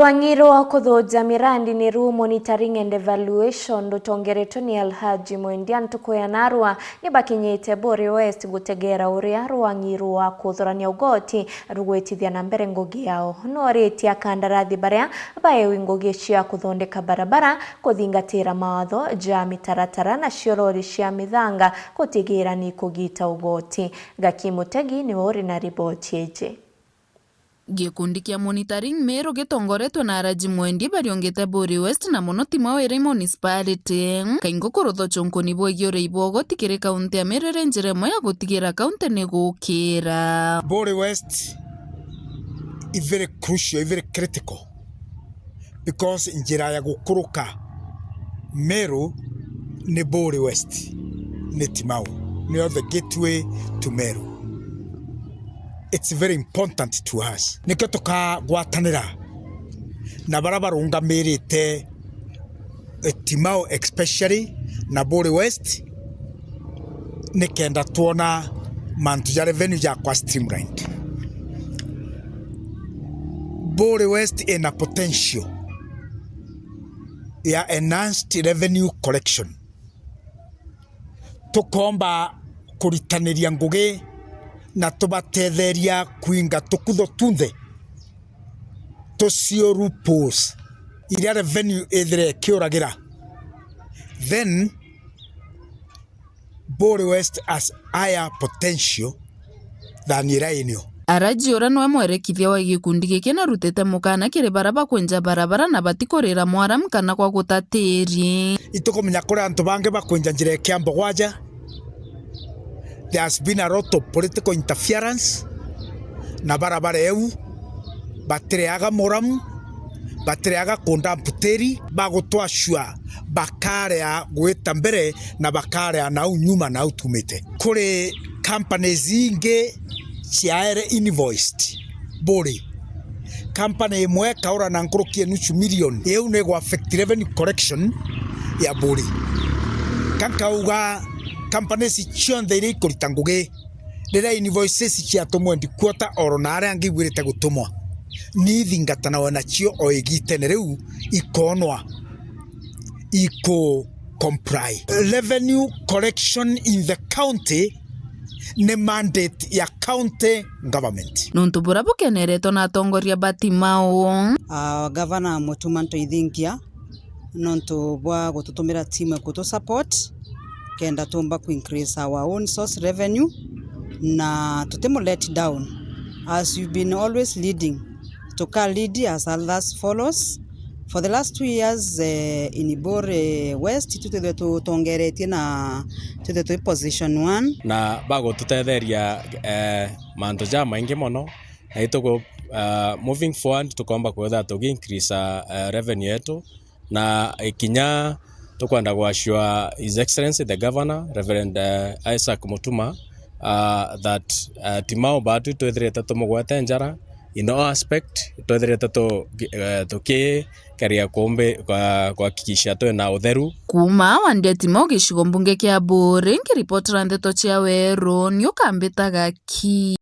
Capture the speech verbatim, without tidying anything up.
Rwang'i rwa kuthuja mirandi niru Monitoring and Evaluation rutongeretwe ni Alhaji Mwendia ntuku ya narua ni bakinyite Buri West gutegera uria rwang'i rwa kuthurania ugoti rugwitithia na mbere ngugi yao. Noritie akandarathi baria baewi ngugi cia kuthondeka barabara, kuthingatira mawatho ja mitaratara, nacio rori cia mithanga gutigira ni kugita ugoti. Gaki Mutegi niwe uri na riboti iji. Gikundi kia Monitoring Meru gitongoretwe na Alhaji Mwendia bariongete Buri West na mono Timau iri municipality. Kaingi kurutha ucunkuni bwegie urei bwa ugoti kiri kaunti ya Meru iri njira imwe ya gutigira kaunti ni gukira. Buri West is very crucial, is very critical. Because njira ya gukuruka Meru ni Buri West, ni Timau, niyo the gateway to Meru. It's very important to us. Nikio tukagwatanira na baria barungamirite, eh, Timau especially na Buri West, nikenda twona mantu ja revenue jakwa streamlined. Buri West ina potential ya enhanced revenue collection. Tukomba kuritaniria ngugi na tubatetheria kwinga tukutho tunthe tucio loopholes iria revenue ithire ikiuragira, then Buri West has higher potential than iria inio. Alhaji uria niwe mwerekithia wa gikundi giki narutite mukana kiri baria bakwenja barabara na batikurira mwaramu kana kwa gutatiri. Itukumenya kuri antu bangi bakwenja njira ikiamba gwaja. There has been a lot of political interference na barabara eu, batireaga muramu, batireaga kundampu tiri, bagutwacua bakarea gwita mbere na bakarea nau nyuma nau tumite. Kuri companies ingi ciaere invoiced Buri. Company imwe ikaura na nkuruki ya nusu million. Iu ni gwa affect revenue collection ya Buri. Ka nkauga companies cionthe iria ikurita ngugi, riria invoices ciatumwa headquarter or na aria angi igwirite gutumwa, ni ithingatanawe nacio o igitene riu ikonwa iku comply. Revenue collection in the county ni mandate ya county government. Nontu buria bukeneretwe na atongoria ba Timau. Ah, Gavana Mutuma Ntoithinkia, nontu bwa gututumira team kutu support, kenda tumba ku increase our own source revenue, na tutimu let down, as you've been always leading, tuka lead as others follows. For the last two years, eh, in Buri West, itwi twithwe tutongeretie na twithwe twi position one. Na bagututetheria, eh, mantu jamaingi mono, na ituku, ah, moving forward, tukomba kwithira tugi increase, ah, revenue yetu, na ikinya tukwenda gwacua His Excellency the Governor, Reverend, eh, Isaac Mutuma, ah, that, eh, Timau batu twithirite tumugwete njara in all aspect, twithirite tu-, eh, tukikeria kumbi-, kwa-, kuhakikisha twina utheru. Kuuma wandi ya Timau gicigo mbunge kia Buri, nkiripotera ndeto cia Weru, ni ukambita Gaki.